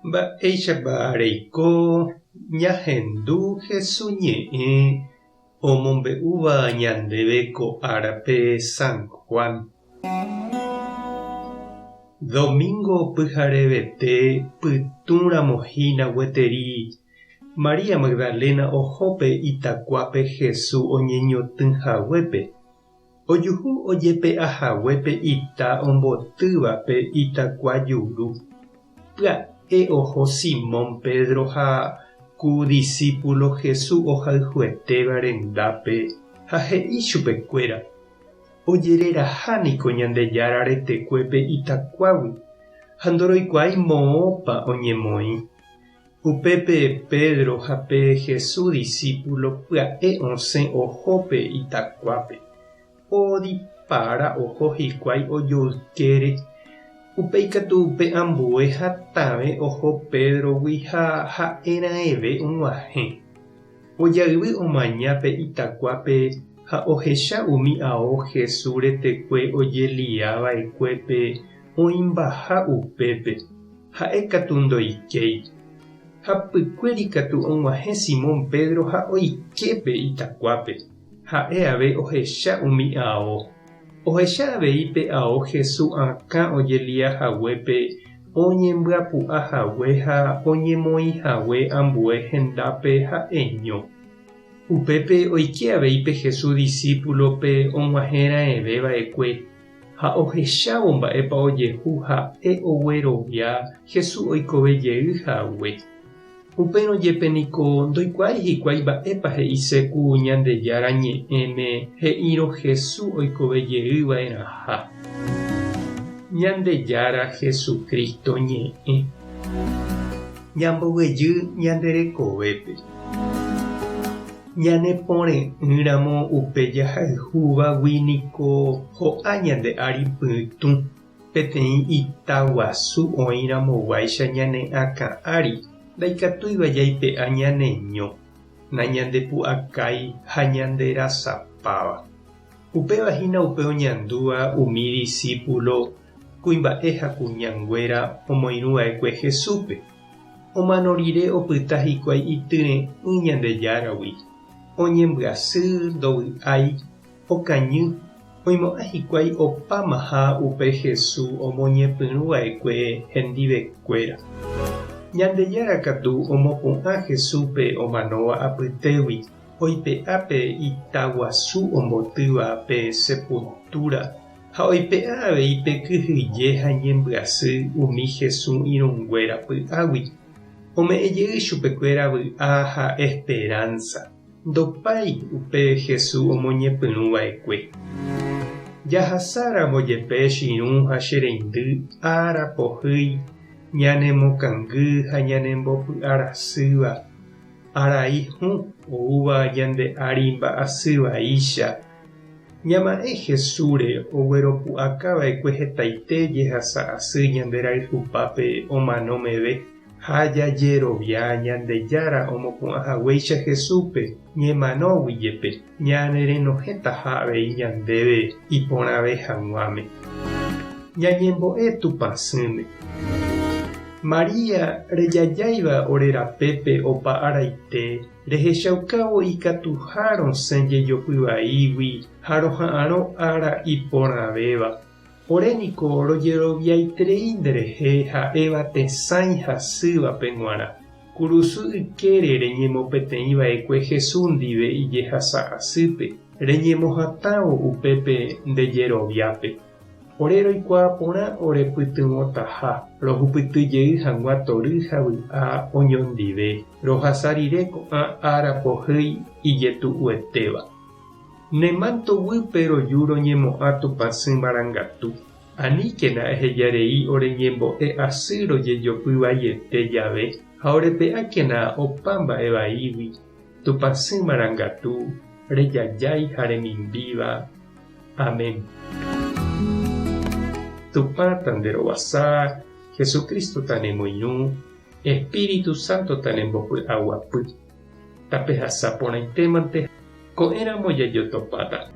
Mba'éichapa reiko ñahendu Hesu ñe'ẽ omombe'úva ñandéve ko árape San Juan? Domingo pyharevete pytũramo hína gueteri María Magdalena oho pe itakuápe Hesu oñeñotỹ haguépe. Ojuhu ojepe'a hague pe ita ombotýva pe itakua juru. Pya'e oho Simón Pedro ha ku disípulo Jesús ohayhuetéva rendápe ha he'i chupekuéra, Ojereraha niko Ñandejára retekue pe itakuágui ha ndoroikuaái moõpa oñemoĩ. Upépe Pedro ha pe Jesús disípulo pya'e osẽ oho pe itakuápe. Odipara oho hikuái ojoykére. Upéi katu pe ambue hatãve oho Pédrogui ha ha'e raẽve og̃uahẽ. Ojayvy omaña pe itakuápe ha ohecha umi ao Jesús retekue ojelia va'ekuépe oĩmbaha upépe. Ha'e katu ndoikéi. Hapykuéri katu og̃uahẽ Simón Pedro ha oike pe itakuápe. Ha'e ave ohecha umi ao. Ohecha avei pe ao Jesús akã ojelia haguépe oñembyapu'a hague ha oñemoĩ hague ambue hendápe ha'eño. Upépe oike avei pe Jesús disípulope og̃uahẽ raẽve va'ekue. Ha ohechávo mba'épa ojehu ha'e oguerovia Jesús oikove jey hague. Upérõ jepe niko ndoikuaái hikuái mba'épa he'ise ku Ñandejára Ñe'ẽme he'írõ Jesús oikove jey va'erãha. Ñandejára Jesucristo ñe'ẽ. Ñamboguejy ñande rekovépe. Ñane pore'ỹramo upe jahayhúvagui niko ho'a ñande ári pytũ, peteĩ ita guasu oĩramoguáicha ñane akã ári ndaikatúiva jaipe'a ñane ño, nañandepu'akái ha ñanderasapáva. Upéva hína upe oñandúva umi disípulo kuimba'e ha kuñanguéra omoirũva'ekue Jesúspe. Omano rire opyta hikuái ityre'ỹ Ñandejáragui, oñembyasy, ndovy'ái, okañy, oimo'ã hikuái opámaha upe Jesús omoñepyrũ va'ekue hendivekuéra. Ñandejára katu omopu'ã Jesúspe omanóva apytégui, oipe'a pe ita guasu ombotýva pe sepultúra Ha oipe'a avei pe kyhyje ha ñembyasy umi Jesús irũnguéra py'águi. Ome'ẽ jey chupekuéra vy'a ha esperánsa. Ndopái upe Jesús omoñepyrũ va'ekue. Jahasáramo jepe che irũ ha che reindy ára pohýi ñanemokangy ha ñanembopy'arasýva, arai hũ oúva ñande ári mba'asy vaícha, Ñama'ẽ Jesúsre ogueropu'aka va'ekue hetaite jehasa asy ñande rayhupápe omano meve, ha jajerovia Ñandejára omopu'ã haguéicha Jesúspe ñemanógui jepe, ñanerenohẽtaha avei ñandéve iporãve hag̃uáme. Ñañembo'e Tupãsýme. María rejajáiva ore rapépe opa araite, Rehechaukávo ikatuha rosẽ jejopy vaígui ha roha'arõ ára iporãvéva. Ore niko rojeroviaiterei nderehe ha'éva tesãi hasývape g̃uarã. Kurusu ykére reñemopeteĩ va'ekue Jesús ndive ijehasa asýpe, reñemohatãvo upépe nde jeroviápe. Ore roikuaa porã ore pytyvõtaha rohupyty jey hag̃ua tory ha vy'a oñondive, rohasa rire ko'ã ára pohýi ijetu'uetéva. Ne mánto guýpe roju roñemo'ã Tupãsy marangatu. Aníkena eheja rei ore ñembo'e asy rojejopy vaiete jave ha orepe'ákena opa mba'e vaígui, Tupãsy marangatu, rejajái ha remimbíva. Amén. Tupã tanderovasa, Jesucristo tanemoirũ, Espíritu Santo tanembopy'aguapy. Tapehasa porãitémante, ko'ẽramo jajotopáta.